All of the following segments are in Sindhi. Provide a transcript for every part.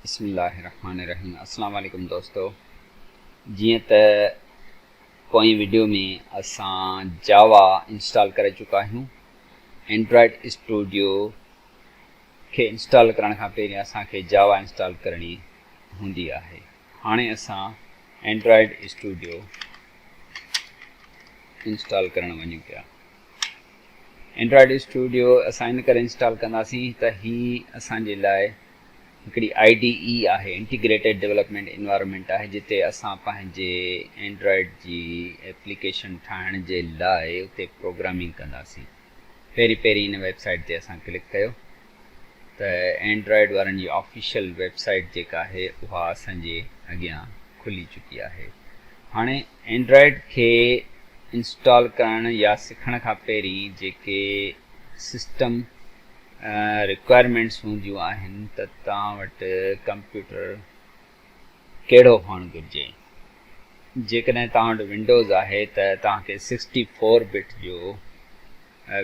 بسم الله الرحمن الرحيم السلام عليڪم دوستو جيئن ته پوئين وڊيو ۾ اسان جاوا انسٽال ڪري چڪا آهيون اينڊرائيڊ اسٽوڊيو کي انسٽال ڪرڻ کان پهرين اسان کي جاوا انسٽال ڪرڻي هوندي آهي هاڻي اسان اينڊرائيڊ اسٽوڊيو انسٽال ڪرڻ وڃون پيا. اينڊرائيڊ اسٽوڊيو اسان ان ڪري انسٽال ڪنداسين ته هي اسان جي لاء هڪڙي I D اي آهي، انٽيگريٽيڊ ڊولپمينٽ انوائرمينٽ آهي، جتي اسان پنهنجي اينڊرائيڊ جي ايپليڪيشن ٺاهڻ جي لاء اتي پروگرامنگ ڪنداسين. پهرين پهرين ان ويب سائيٽ تي اسان ڪلڪ ڪيو ته اينڊرائيڊ وارن جي آفيشل ويب سائيٽ جيڪا آهي اها اسان جي اڳيان کلي چڪي آهي. هاڻي اينڊرائيڊ کي انسٽال ڪرڻ يا سکڻ کان پهرين جيڪي سسٽم رڪوائرمينٽس هونديون آهن ته توهان وٽ ڪمپيوٽر ڪهڙو هئڻ گهرجي. جيڪڏهن توهان وٽ ونڊوز آهي ته توهان کي سڪسٽي فور بٽ جو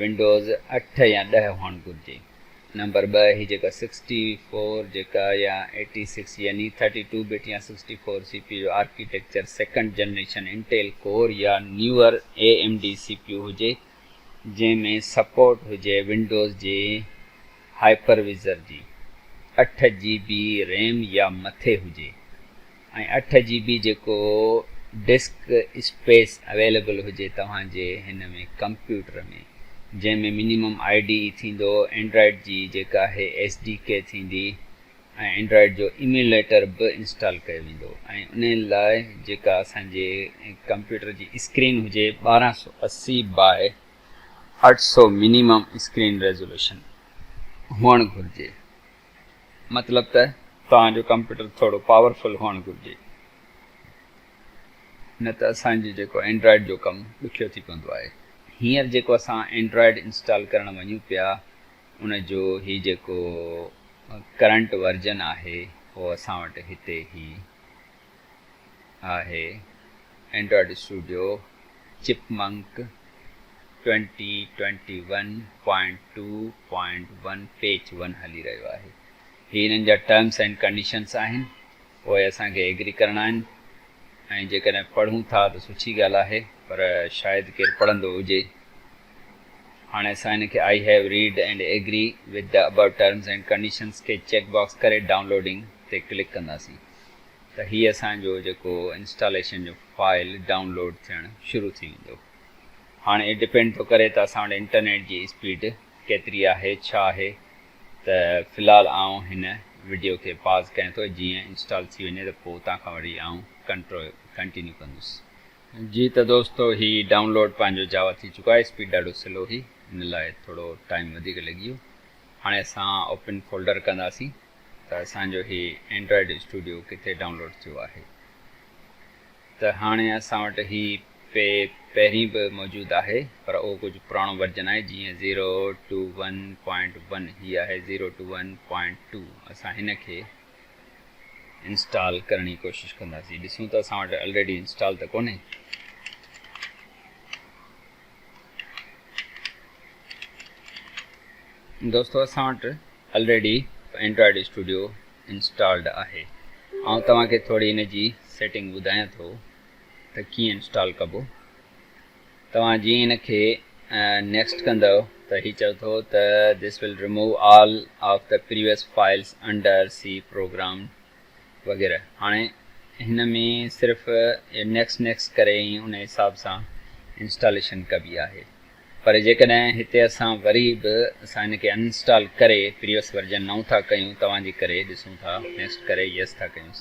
ونڊوز اٺ يا ڏهه هئڻ گهرجي. نمبر 2 هي جيڪا سڪسٽي فور جيڪا يا ايٽي سڪس يعني ٿرٽي ٽو بٽ يا سڪسٽي فور سي پي يو جو architecture second generation Intel core يا newer A M D C P U هجي جنهن ۾ سپورٽ هجي ونڊوز جي هائپر ويزر جي اٺ جي بي ريم يا مٿي هجي. ۽ اٺ جي بي جيڪو ڊسڪ اسپيس اويليبل هجي توهان جي هن ۾ ڪمپيوٽر ۾ جنهن ۾ منيمم I D اي ٿيندو اينڊرائيڊ جي جيڪا آهي ايس ڊي ڪي ٿيندي ۽ اينڊرائيڊ جو ايميوليٽر به انسٽال ڪيو ويندو ۽ ان لاء جيڪا اسان جي ڪمپيوٽر جي اسڪرين هجي 1280 باء 800 منيمم اسڪرين ريزولوشن هئڻ گهرجي. مطلب ته توهان جو ڪمپيوٽر ٿورو پاورفل هئڻ گهرجي نه ته اسان جي جيڪو اينڊرائيڊ جو ڪم ڏکيو ٿي پوندو آهي. هينئر جيڪو اسان اينڊرائيڊ انسٽال ڪرڻ وڃون پيا ان جو هي جيڪو ڪرنٽ ورجن آهي اهو اسان وٽ هتي هي آهي اينڊرائيڊ اسٽوڊيو چپمنڪ 2021.2.1 پيچ ون هلي رهيو آهي. هي انهن جا ٽرمس اينڊ ڪنڊيشنس آهن اهي اسان کي ايگري ڪرڻا آهن ۽ جيڪڏهن پڙهون ٿا ته سٺي ڳالهه آهي پر شايد ڪير پڙهندو هجي. هاڻي اسان هن کي I have read and agree with the above terms and conditions کي چيڪ باڪس ڪري ڊائونلوڊنگ تي ڪلڪ ڪنداسين ته هي اسان جو جيڪو انسٽاليشن جو فائل ڊائونلوڊ ٿيڻ شروع ٿي ويندو. هاڻي اهي ڊپينڊ ٿو ڪري ته اسان وٽ انٽرنيٽ جي اسپيڊ ڪيتري آهي ڇا آهي ته في الحال آئون هن وڊيو کي پاز ڪيان ٿو جيئن انسٽال ٿي وڃي ته پوء اتان کان وري آئون ڪنٽينيو ڪندس. جي ته دوستو هي ڊائونلوڊ پنهنجو جاوا ٿي چڪو آهي اسپيڊ ڏاڍو سلو هئي ان لاء ٿورو ٽائيم وڌيڪ لڳي ويو هاڻي اسان اوپن فولڊر ڪنداسين ته اسان جو هي اينڊرائيڊ اسٽوڊيو ڪٿي ڊائونلوڊ ٿيو آهي. ته هاڻي اسان وٽ هي پي پهرين به موجود آهي پر اهو ڪجهه پراڻو ورجن آهي جيئن zero two one point one هي آهي zero two one point two اسان هن کي انسٽال ڪرڻ جي ڪوشش ڪنداسين ڏسون ته اسان وٽ الريڊي انسٽال ته ڪونهي. دوستو اسان وٽ الريڊي اينڊرائيڊ اسٽوڊيو انسٽالڊ آهي. آئون توهان کي ٿوري ان جي سيٽنگ ٻڌايان ٿو ته ڪيئن انسٽال ڪبو. توهان جيئن ان کي نيڪسٽ ڪندؤ ته هي چئي ٿو ته this will remove all of the previous files under C program وغيره. هاڻي هن ۾ صرف نيڪسٽ نيڪسٽ ڪري ۽ ان حساب سان انسٽاليشن ڪبي آهي. پر جيڪڏهن هتي اسان وري به اسان هن کي ان انسٽال ڪري پريوس ورجن نئون ٿا ڪيون توهان جي ڪري ڏسون ٿا نيڪسٽ ڪري يس ٿا ڪيونس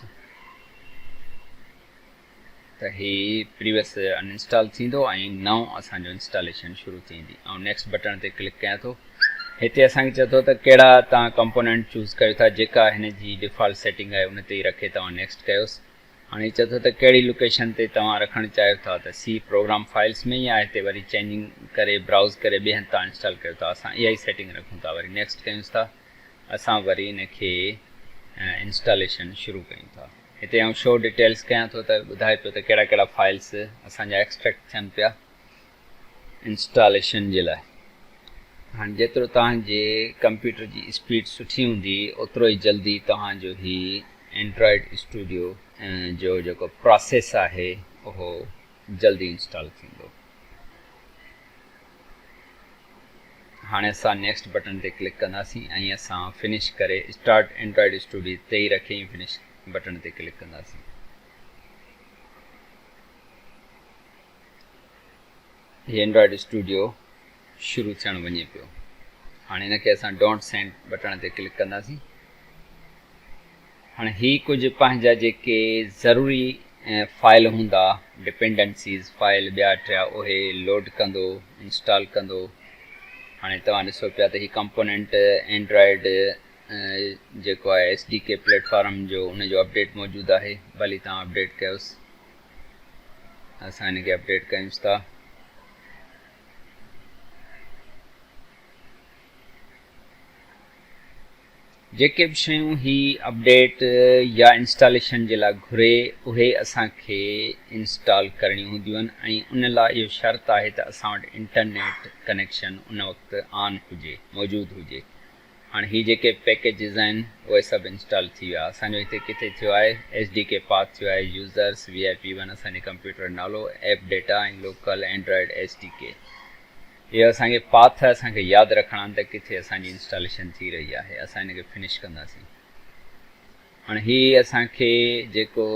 ته هي پريوس ان انسٽال ٿيندو ۽ نئون اسان جو انسٽاليشن شروع ٿيندي. آئون نيڪسٽ بٽڻ تي ڪلڪ ڪيان ٿو. هتي اسان کي چئي ٿو ته ڪهڙا توهان ڪمپونينٽ چوز ڪيو ٿا جيڪا هن جي ڊيفالٽ سيٽنگ آهي ان تي ئي رکي توهان نيڪسٽ ڪيوس. هاڻي چئي ٿو ته ڪهڙي لوڪيشن تي توهان رکڻ چاهيو ٿا ته سي پروگرام فائلز ۾ يا هتي وري چينجنگ ڪري برائوز ڪري ٻئي هنڌ تان انسٽال ڪيو ٿا اسان اها ئي سيٽنگ رکون ٿا وري نيڪسٽ ڪيونس ٿا اسان وري ان کي انسٽاليشن شروع ڪيون ٿا هتي آئون شو ڊيٽيلز ڪيان ٿو ته ٻڌائي پيو ته ڪهڙا ڪهڙا فائلز اسان جا ايڪسٽريڪٽ ٿين پيا انسٽاليشن جي لاء. هاڻي جيترو توهان جي ڪمپيوٽر جي اسپيڊ سٺي هوندي اوترو ئي جلدي توهان جو هي اينڊرائيڊ اسٽوڊيو جو جيڪو پراسيس آهي اهو جلدي انسٽال ٿيندو. هاڻي اسان نيڪسٽ بٽڻ تي ڪلڪ ڪنداسين ۽ اسان فنش ڪري اسٽارٽ اينڊرائيڊ اسٽوڊيو تي ئي رکي فنش بٽڻ تي ڪلڪ ڪنداسين. هي اينڊرائيڊ اسٽوڊيو شروع ٿيڻ وڃي پيو. هاڻي هن کي اسان don't send بٽڻ تي ڪلڪ ڪنداسين. هاڻي هي ڪجهه پنهنجا جيڪي ضروري فائل هوندا ڊپينڊنسيز فائل ٻيا ٽيا اهي لوڊ ڪندو انسٽال ڪندو. هاڻي توهان ڏسو پيا ته هي ڪمپوننٽ اينڊرائيڊ جيڪو آهي S D K plate form جو ان جو اپڊيٽ موجود آهي ڀلي توهان اپڊيٽ ڪيوس. اسان هن کي اپڊيٽ ڪيونس ٿا. جيڪي به شيون هي اپڊيٽ يا انسٽاليشن جي لاء گهري اهي اسان کي انسٽال ڪرڻيون هونديون آهن ۽ ان لاء اهو شرط آهي ته اسان وٽ انٽرنيٽ ڪنيڪشن ان وقت آن هجي موجود هجي. هاڻ هي جيڪي پيڪيجز آهن اهي سڀ انسٽال ٿي ويا. اسان جو هتي ڪٿي ٿيو آهي ايس ڊي ڪي پاٿ ٿيو آهي يوزرس وي آء پي ون اسان جي ڪمپيوٽر جو نالو app data ۽ local Android S D K اهو اسان کي پاٿ اسان کي ياد رکڻا آهن ته ڪٿي اسان جي انسٽاليشن ٿي رهي آهي اسان هن کي فنش ڪنداسين. هاڻ هي اسان کي جيڪو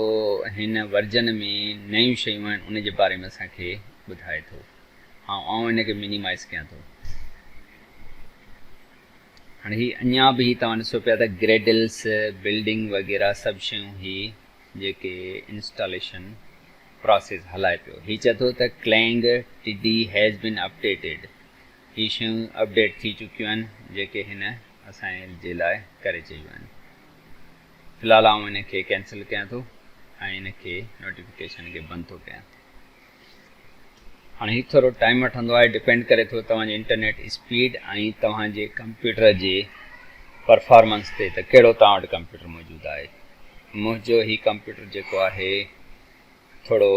هن ورجن ۾ نيون شيون آهن ان جي باري ۾ اسان کي ٻڌائي ٿو. ها آئون هن کي منيمائز ڪيان ٿو. هاڻي هي اڃا به هي توهان ڏسو پيا ته گريڊلس بلڊنگ وغيره سڀ شيون هي جيڪي انسٽاليشن پراسيس هلائي پيو. هي چئي ٿو ته clang tidy has been updated هي شيون اپڊيٽ ٿي چڪيون آهن جيڪي هن اسان جي لاء ڪري چيون آهن. في الحال آئون هن کي ڪينسل ڪيان ٿو ۽ هن کي نوٽيفڪيشن کي بند ٿو ڪيان. هاڻي هي ٿورو ٽائيم وٺندو آهي ڊپينڊ ڪري ٿو توهان جي انٽرنيٽ اسپيڊ ۽ توهان جي ڪمپيوٽر جي پرفارمنس تي ته ڪهڙو توهان وٽ ڪمپيوٽر موجود آهي منهنجو هي ڪمپيوٽر جيڪو آهي ٿورو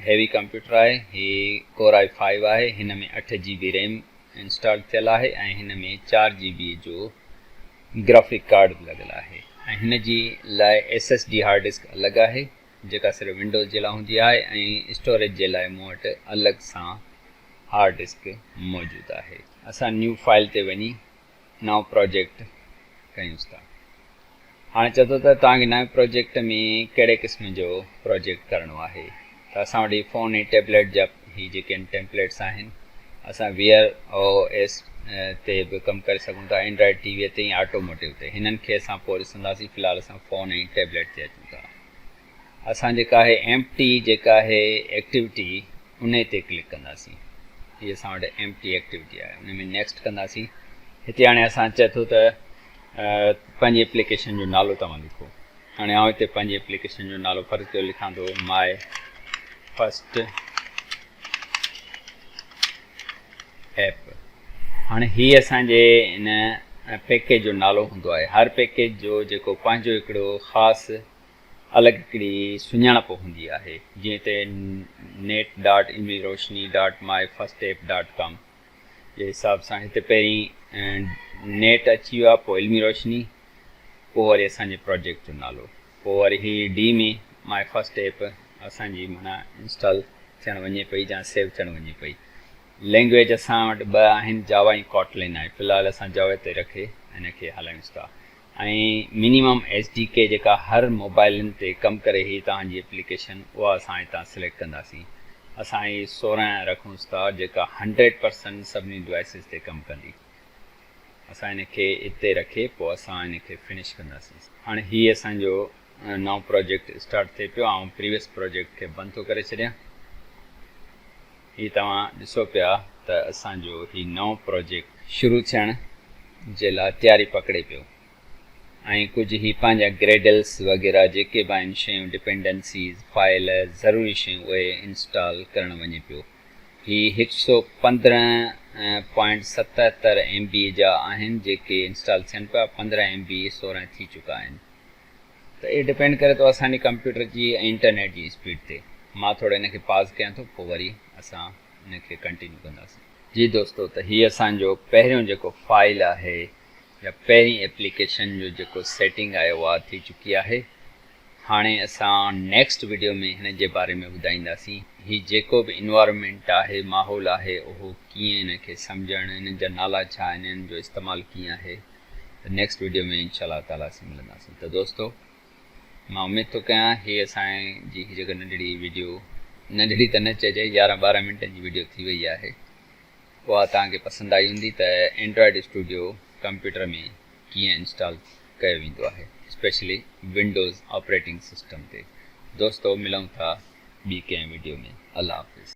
هيوي ڪمپيوٽر آهي هي ڪور آئي فائيو آهي هن ۾ اٺ جي بي ريم انسٽال ٿيل آهي ۽ هن ۾ چار جي بي جو گرافڪ ڪارڊ به لڳل آهي ۽ هن جي لاء S S D hard disk الڳ آهي جيڪا صرف ونڊوز جي لاء هوندي آهي ۽ اسٽوريج جي لاء مون وٽ الڳ سان هارڊ ڊسڪ موجود آهي. اسان نيو فائل تي وڃي نئون پروجيڪٽ ڪيونس ٿا. هاڻي چئي ٿو ته توهان کي نئين پروجيڪٽ ۾ ڪهڙي قسم جو پروجيڪٽ ڪرڻو آهي ته اسان وٽ هي فون ۽ ٽيبليٽ جا هي جيڪي ٽيمپليٽس آهن اسان ويئر او ايس تي به ڪم ڪري سگهون ٿا اينڊرائيڊ ٽي وي تي ۽ آٽوموٽو تي هنن کي اسان پوء ڏسنداسين في الحال اسان فون ۽ ٽيبليٽ تي اچون ٿا اسان جيڪا آهي ايمپٽي جيڪا آهي ايڪٽيوٽي انهي تي ڪلڪ ڪنداسين هي اسان وٽ ايمپٽي ايڪٽيوٽي آهي ان ۾ نيڪسٽ ڪنداسين هتي هاڻي اسان چئي ٿو ته پنهنجي ايپليڪيشن جو نالو توهان لکو هاڻي آئون هتي پنهنجي ايپليڪيشن جو نالو فرض ڪيو لکان ٿو my first app هاڻي هي اسان جي ان پيڪيج جو نالو هوندو آهي هر پيڪيج جو جيڪو پنهنجو هڪڙو خاص الڳ هڪڙي سڃاڻپ هوندي آهي جيئن ته net dot Ilmi Roshni dot my first app dot com جي حساب سان هتي پهرين نيٽ اچي ويو آهي پوء علمي روشني پوء وري اسان جي پروجيڪٽ جو نالو پوء وري هي ڊي ۾ my first app اسان جي معنيٰ انسٽال ٿيڻ وڃي پئي يا سيو ٿيڻ وڃي پئي. لينگويج اسان وٽ ٻه آهن جاوا ۽ ڪاٽلن آهي في الحال اسان جاوا تي رکي هن کي هلايونس ٿا ۽ منيمم ايس ڊي ڪي جيڪا هر موبائلن تي ڪم ڪري هي توهان جي ايپليڪيشن اها اسان هتان سليڪٽ ڪنداسين اسان هي 16 رکونس ٿا جيڪا هنڊريڊ پرسنٽ سڀني ڊوائسز تي ڪم ڪندي. اسان هن کي اتي رکي پوء اسان هن کي فنش ڪنداسين. هاڻي هي اسان جو نئون پروجيڪٽ اسٽارٽ ٿئي پيو. آئون پريويس پروجيڪٽ کي بند ٿو ڪري ڇڏيان. هي توهان ڏسو پيا ته اسان جو هي نئون پروجيڪٽ شروع ٿيڻ جي لاء تياري پڪڙي پيو ۽ ڪجهه هي پنهنجا گريڊلس وغيره جيڪي به آهن شيون ڊپينڊنسيز فائل ضروري شيون اهي انسٽال ڪرڻ وڃي پيو. هي هڪ سئو پندرهن پوائنٽ ستهتر ايم بي جا آهن جيڪي انسٽال ٿين پيا پندرهن ايم بي 16 ٿي چڪا آهن ته اهي ڊپينڊ ڪري ٿو اسان جي ڪمپيوٽر جي ۽ انٽرنيٽ جي اسپيڊ تي مان ٿورو ان کي پاز ڪيان ٿو پوء وري اسان ان کي ڪنٽينيو ڪنداسين. جي دوستو ته هي اسان جو پهريون جيڪو فائل آهي يا پهرين ايپليڪيشن جو جيڪو سيٽنگ آهي اها ٿي چڪي آهي. هاڻي اسان نيڪسٽ وڊيو ۾ هن جي باري ۾ ٻڌائينداسين هي جيڪو به انوائرمينٽ آهي ماحول آهي اهو ڪيئن ان کي سمجهڻ انهن جا نالا ڇا آهن انهن جو استعمال ڪيئن آهي ته نيڪسٽ وڊيو ۾ انشاء الله تعالي اسين ملنداسين ته دوستو مان اميد ٿو ڪيان هي اسان جي هي جيڪا ننڍڙي وڊيو ننڍڙي ته نه چئجي يارهن ٻارهن منٽن جي وڊيو ٿي وئي آهي اها توهان کي پسند آئي هوندي ته اينڊرائيڊ اسٽوڊيو ڪمپيوٽر ۾ ڪيئن انسٽال ڪيو ويندو آهي اسپيشلي ونڊوز آپريٽنگ سسٽم تي دوستو ملون ٿا ٻي ڪنهن وڊيو ۾ الله حافظ.